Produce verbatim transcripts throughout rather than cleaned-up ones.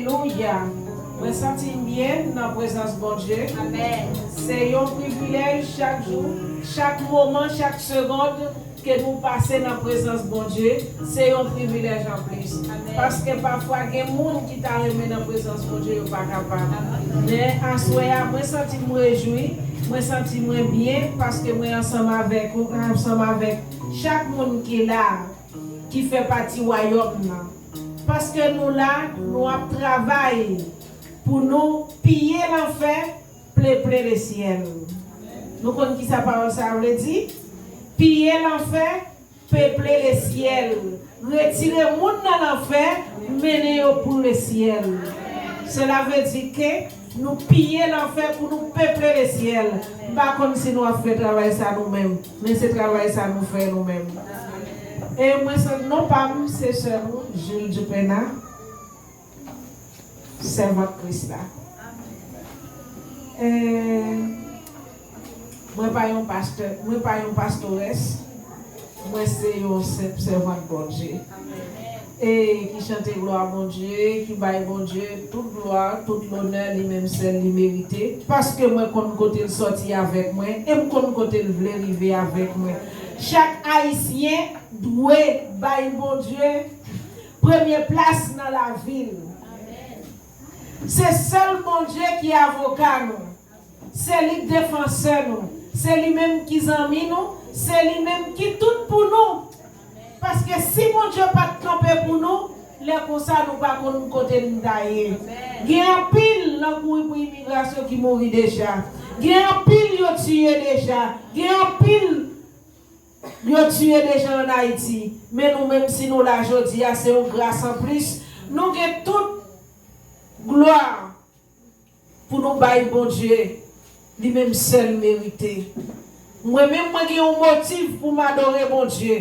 Alelouya. Mwen santi m byen nan prezans Bondye. Amèn. Se yon privilèj chak jou, chak moman, chak segond ke nou pase nan prezans Bondye. Se yon privilèj anplis. Amèn. Paske pafwa gen moun ki ta renmen nan prezans Bondye, yo pa kapab. Amèn. Men aswè a, mwen santi m rejwi, mwen santi mwen byen, paske mwen ansanm avèk ou, ansanm avèk chak moun ki la, ki fè pati wayòm nan. Paske nou la, nou ap travay pou nou piye lanfè, peple lesyèl. Nou konn ki sa pawòl sa a vle di? Piye lanfè, peple lesyèl. Retire moun nan lanfè, mennen yo pou lesyèl. Sela vle di ke nou piye lanfè pou nou peple lesyèl. M pa konn si nou ap fè travay sa nou menm, men se travay sa nou fè nou menm. E mwen se non pa m, se sè nou, Jules Dupena, sèvant Kris la. E mwen pa yon pastè, mwen pa yon pastorès, mwen se yon senp sèvant Bondye. E ki chante glwa Bondye, ki bay Bondye tout glwa, tout lonè, li menm sèl li merite. Paske mwen konn kote l sòti avèk mwen, e m konn kote l vle rive avèk mwen. Chak Ayisyen dwe bay Bondye premye plas nan lavi l. Se sèl Bondye ki avoka nou. Se li k defansè nou. Se li menm ki zanmi nou. Se li menm ki tout pou nou. Paske si Bondye pa t kanpe pou nou, lè konsa nou pa konn kote n ta ye. Gen anpil nan kouri pou imigrasyon ki mouri deja. Gen anpil yo tiye deja. Gen anpil yo tiye deja ann Ayiti. Men nou menm, si nou la jodi a, se yon gras anplis. Nou gen tout glwa pou nou bay Bondye, li menm sèl merite. Mwen menm, mwen gen yon motif pou m adore Bondye.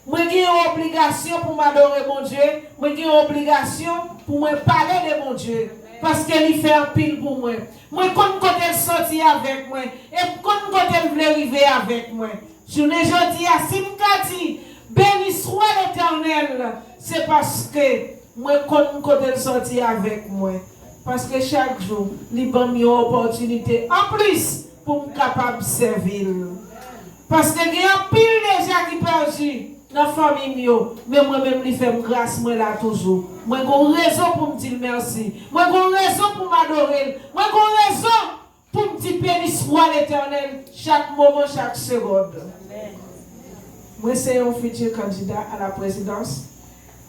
Mwen gen yon obligasyon pou m adore Bondye. Mwen gen yon obligasyon pou mwen pale de Bondye. Paske li fè anpil pou mwen. Mwen konn kote l sòti avèk mwen. E m konn kote l vle rive avèk mwen. Jounen jodi a, si m ka di, beni swa Letènèl, se paske mwen konn kote l sòti avèk mwen. Paske chak jou, li ban m yon opòtinite anplis pou m kapab sèvi l. Paske gen anpil deja ki pèdi nan fanmi m yo, men mwen menm li fè m gras, mwen la toujou. Mwen gon rezon pou m di l mèsi. Mwen gon rezon pou m adore l. Mwen gon rezon pou m di beni swa Letènèl chak moman, chak segond. Mwen se yon fiti kandida a la prezidans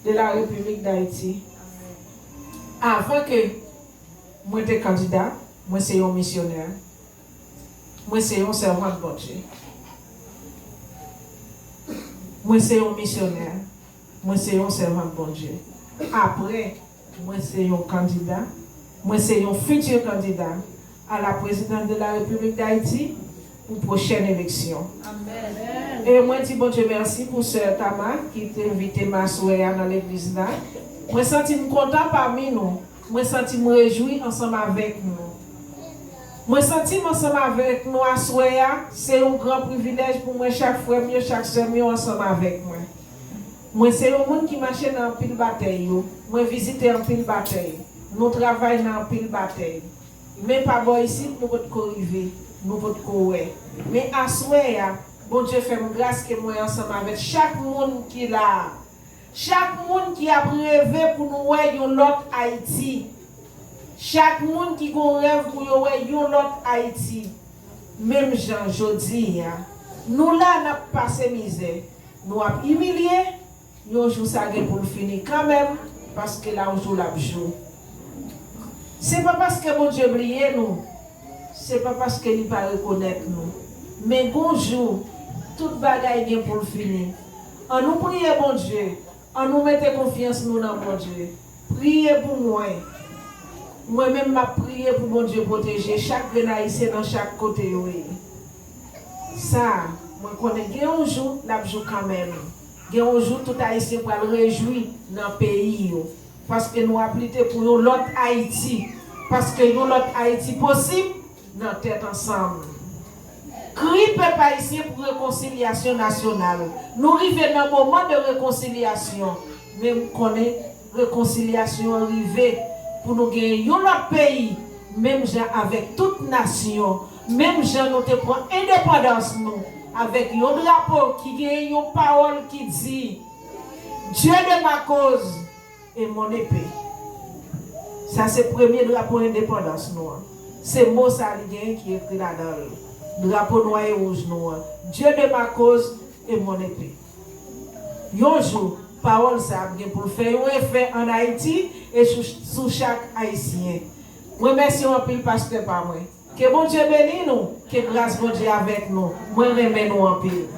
de la Repiblik Dayiti. Avan ke mwen te kandida, mwen se yon misyonè. Mwen se yon sèvant Bondye. Mwen se yon misyonè. Mwen se yon sèvant Bondye. Apre, mwen se yon kandida. Mwen se yon fiti kandida a la prezidans de la Repiblik Dayiti pou pwochèn eleksyon. Amèn. E mwen di Bondye mèsi pou sè Tama ki te envite m aswè a nan legliz la. Mwen santi m kontan pami nou. Mwen santi m rejwi ansanm avèk nou. Mwen santi m ansanm avèk nou aswè a. Se yon gran privilèj pou mwen chak frè m yo, chak sè m yo ansanm avèk mwen. Mwen se yon moun ki mache nan anpil batèy yo. Mwen vizite anpil batèy. Nou travay nan anpil batèy. Men pa bò isit, nou potko rive. Nou potko wè. Men aswè a, Bondye fè m gras ke mwen ansanm avèk chak moun ki la a. Chak moun ki ap reve pou nou wè yon lòt Ayiti. Chak moun ki gon rèv pou yo wè yon lòt Ayiti. Menm jan jodi a, nou la n ap pase mizè, nou ap imilye, yon jou sa gen pou l fini kanmenm, paske la yon jou l ap jou. Se pa paske Bondye bliye nou, se pa paske li pa rekonèt nou. Men gon jou, tout bagay gen pou l fini. Annou priye Bondye, annou mete konfyans nou nan Bondye. Priye pou mwen. Mwen menm, m ap priye pou Bondye pwoteje chak grenn Ayisyen nan chak kote yo ye. Sa, mwen konnen gen yon jou, l ap jou kanmenm. Gen yon jou, tout Ayisyen pral rejwi nan peyi yo. Paske nou ap lite pou yon lòt Ayiti. Paske yon lòt Ayiti posib nan Tèt Ansanm. Kri pèp ayisyen pou rekonsilyasyon nasyonal. Nou rive nan moman de rekonsilyasyon. Men m konnen rekonsilyasyon an rive. pou nou gen yon lòt peyi, menm jan avèk tout nasyon, menm jan nou te pran endepandans nou, avèk yon drapo ki gen yon pawòl ki di, Dieu de ma cause et mon épée. Sa se premye drapo endepandans nou an. Se mo sa li gen ki ekri ladan l. Drapo nwa e wouj nou an. Dieu de ma cause et mon épée. Yon jou, pawòl sa ap gen pou l fè yon efè ann Ayiti e sou, sou chak Ayisyen. Mwen mèsi w anpil, pastè pa mwen. Ke Bondye beni nou, ke gras Bondye avèk nou. Mwen renmen nou anpil.